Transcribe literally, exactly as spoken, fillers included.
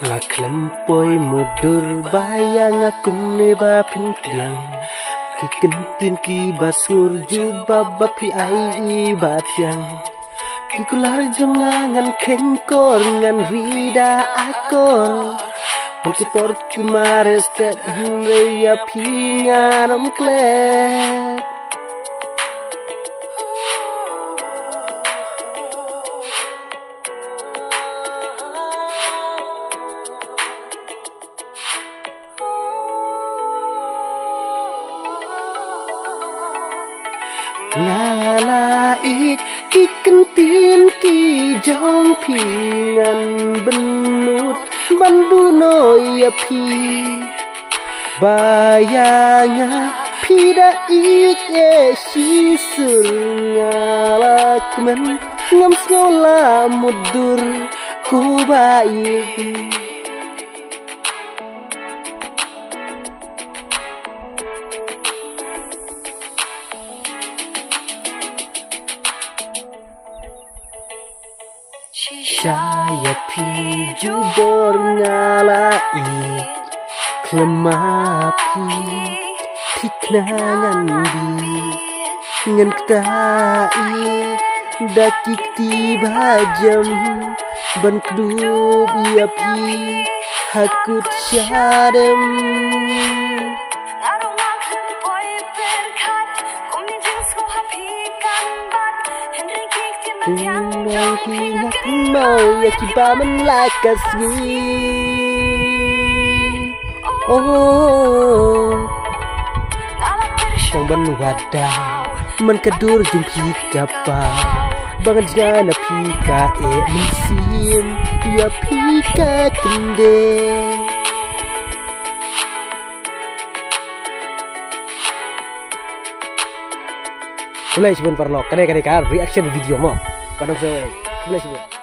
La khlem poi mudur ba ïa nga kumne ba phin pdiang. Ki kyntien ki ba sngur jubab ba phi ai i ba thiang. Ki kular jong nga ngan kheiñ kor ngan ri da akor. Hynrei por ki mare stet hynrei ïa phi ngan ym klet. Nga la ïeit ki kyntien ki jong phi, ngan bynnud ban duh noh ïa phi. Ba ïa nga phi da ïeit ïa shisur, nga la kmen ngam sngew la mudur, ko ba ïeit. Shisha ïa phi jubor nga la ïeit, khlem ma phi thikna ngan bieit. Ngan kta ïeit da ki kti ba jem ban kdup ïa phi ha kut shadem. Nang ki ngat mau ïa ki ba man la ka sngi. Oh, tang ban wad da man ka dur jong phi ka paw. Ba ngan jngai na phi ka eh mynsiem, ïa phi ka kyndit. Khublei shibun paralok, kane kane ka reaction video mo. Padang se, khublei shibun.